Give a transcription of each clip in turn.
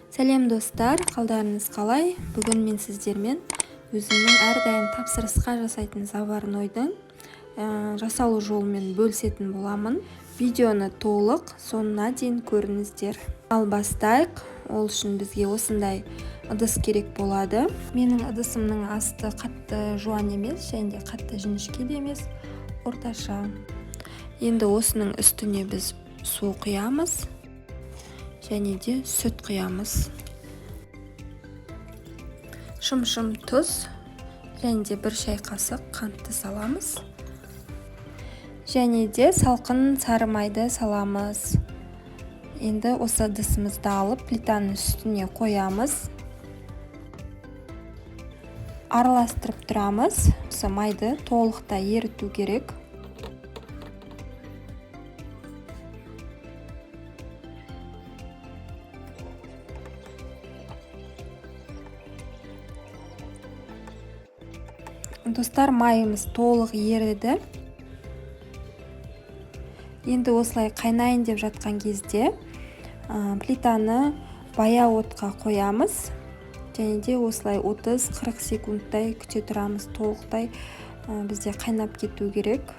Сәлем, достар! Қалдарыңыз қалай? Бүгін мен сіздермен өзімнің әрдайым тапсырысқа жасайтын заварнойдың жасалу жолымен бөлісетін боламын. Видеоны толық соңына дейін көріңіздер. Ал бастайық. Ол үшін бізге осындай ыдыс керек болады. Менің ыдысымның асты қатты жуан емес және де қатты жіңішке де емес, орташа. Енді осының үстіне біз су құямыз және де сүт құямыз, шым-шым тұз және де 1 шай қасық қантты саламыз және де салқын сары майды саламыз. Енді осы ыдысымызды алып, плитаның үстіне қоямыз, араластырып тұрамыз. Осы майды толықтай еріту керек. Достар, майымыз толық еріді. Енді осылай қайнайын деп жатқан кезде плитаны баяу отқа қоямыз және де осылай 30-40 секундтай күте тұрамыз. Толықтай бізде қайнап кету керек.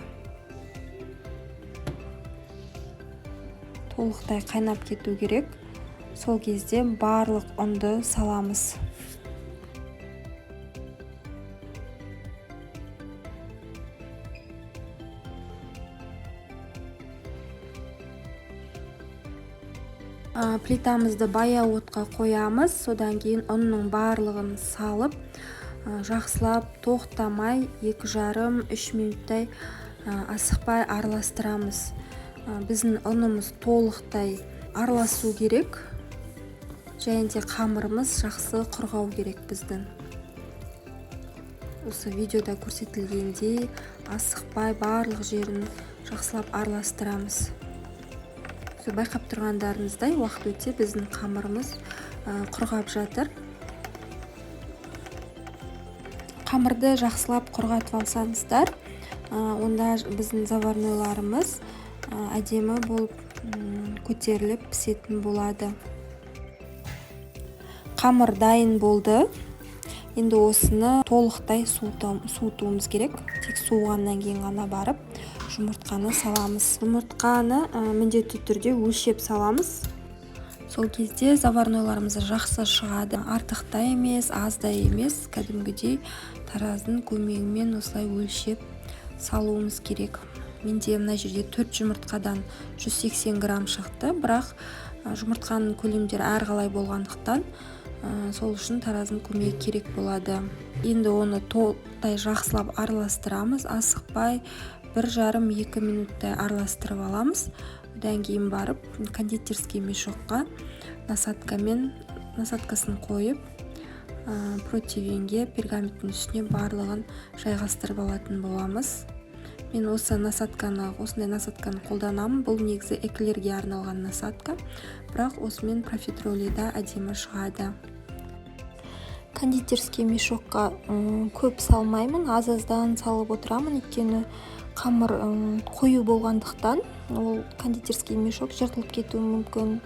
Толықтай қайнап кету керек. Сол кезде барлық ұнды саламыз. Плитамызды баяу отқа қоямыз. Содан кейін ұнның барлығын салып, жақсылап тоқтамай 2,5-3 минуттай асықпай араластырамыз. Біздің ұнымыз толықтай араласу керек және де қамырымыз жақсы құрғау керек біздің. Осы видеода көрсетілгендей, асықпай барлық жерін жақсылап араластырамыз. Байқап тұрғандарыңыздай, уақыт өте біздің қамырымыз құрғап жатыр. Қамырды жақсылап құрғатып алсаңыздар, онда біздің заварнойларымыз әдемі болып көтеріліп пісетін болады. Қамыр дайын болды. Енді осыны толықтай суытуымыз керек. Тек суығаннан кейін ғана барып жұмыртқаны саламыз. Жұмыртқаны міндетті түрде өлшеп саламыз. Сол кезде заварнойларымыз жақсы шығады. Артық та емес, аз да емес, кәдімгідей тараздың көмегімен осылай өлшеп салуымыз керек. Менде мына жерде 4 жұмыртқадан 180 грамм шықты, бірақ жұмыртқаның көлемдері әрқалай болғандықтан, сол үшін тараздың көмегі керек болады. Енді оны толықтай жақсылап араластырамыз, асықпай 1,5-2 минуттай араластырып аламыз. Одан кейін барып кондитерский мешокқа насадкасын қойып, противенге, пергаменттің үстіне барлығын жайғастырып алатын боламыз. Мен осындай насадканы қолданамын. Бұл негізі эклерге арналған насадка, бірақ осымен профитроли да әдемі шығады. Кондитерский мешокқа көп салмаймын, аз-аздан салып отырамын, өйткені қамыр қою болғандықтан ол кондитерский мешок жыртылып кетуі мүмкін.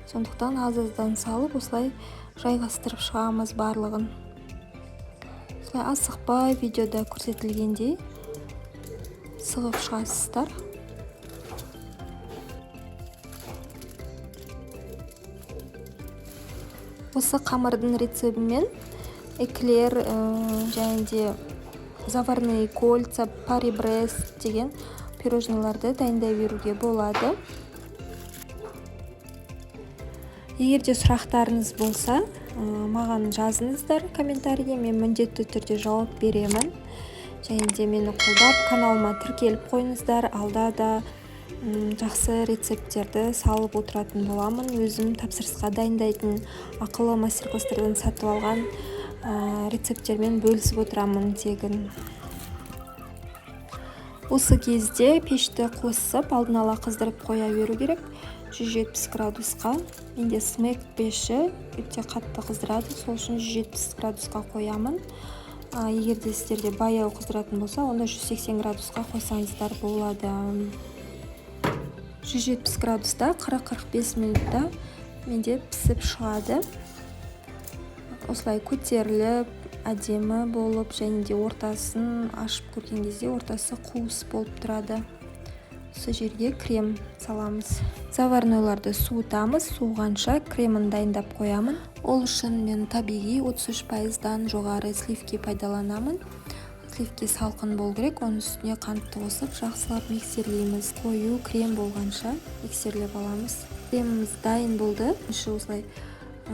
Сондықтан аз-аздан салып, осылай жайғастырып шығамыз барлығын. Осылай асықпай, видеода көрсетілгендей сығып шығасыздар. Осы қамырдың рецебімен эклер және де заварные кольца, пари-брест деген пирожныйларды дайындай беруге болады. Егер де сұрақтарыңыз болса, маған жазыңыздар комментарийге, мен міндетті түрде жауап беремін. Және де мені қолдап, каналыма тіркеліп қойыңыздар. Алда да жақсы рецепттерді салып отыратын боламын. Өзім тапсырысқа дайындайтын, ақылы мастер-класстардан сатып алған рецепттермен бөлісіп отырамын тегін. Осы кезде пешті қосып, алдын ала қыздырып қоя беру керек 170 градусқа. Менде Смег пеші өте қатты қыздырады, сол үшін 170 градусқа қоямын. Егер де сіздерде баяу қыздыратын болса, онда 180 градусқа қойсаңыздар болады. 170 градуста 40-45 минутта Менде пісіп шығады. Осылай көтеріліп, әдемі болып, және де ортасын ашып көрген кезде ортасы қуыс болып тұрады. Осы жерге крем саламыз. Заварнойларды суытамыз. Суығанша кремін дайындап қоямын. Ол үшін мен табиғи 33%-дан жоғары сливки пайдаланамын. Сливки салқын болу керек, оның үстіне қантты қосып жақсылап миксерлейміз. Қою крем болғанша миксерлеп аламыз. Креміміз дайын болды. Іші осылай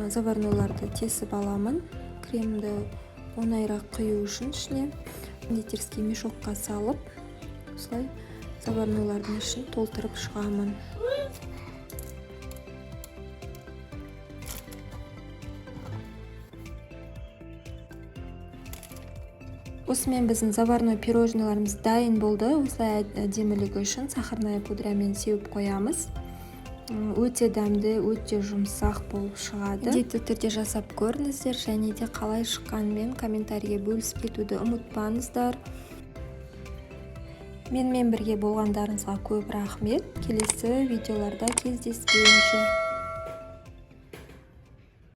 заварнойларды тесіп аламын. Кремді оңайырақ құю үшін ішіне кондитерский мешокқа салып, осылай заварнойлардың ішін толтырып шығамын. Осымен біздің заварной пирожныйларымыз дайын болды. Осылай әдемілігі үшін сахарная пудрамен сеуіп қоямыз. Өте дәмді, өте жұмсақ болып шығады. Міндетті түрде жасап көріңіздер және де қалай шыққанымен комментарийге бөлісіп кетуді ұмытпаңыздар. Менімен бірге болғандарыңызға көп рахмет. Келесі видеоларда кездескенше.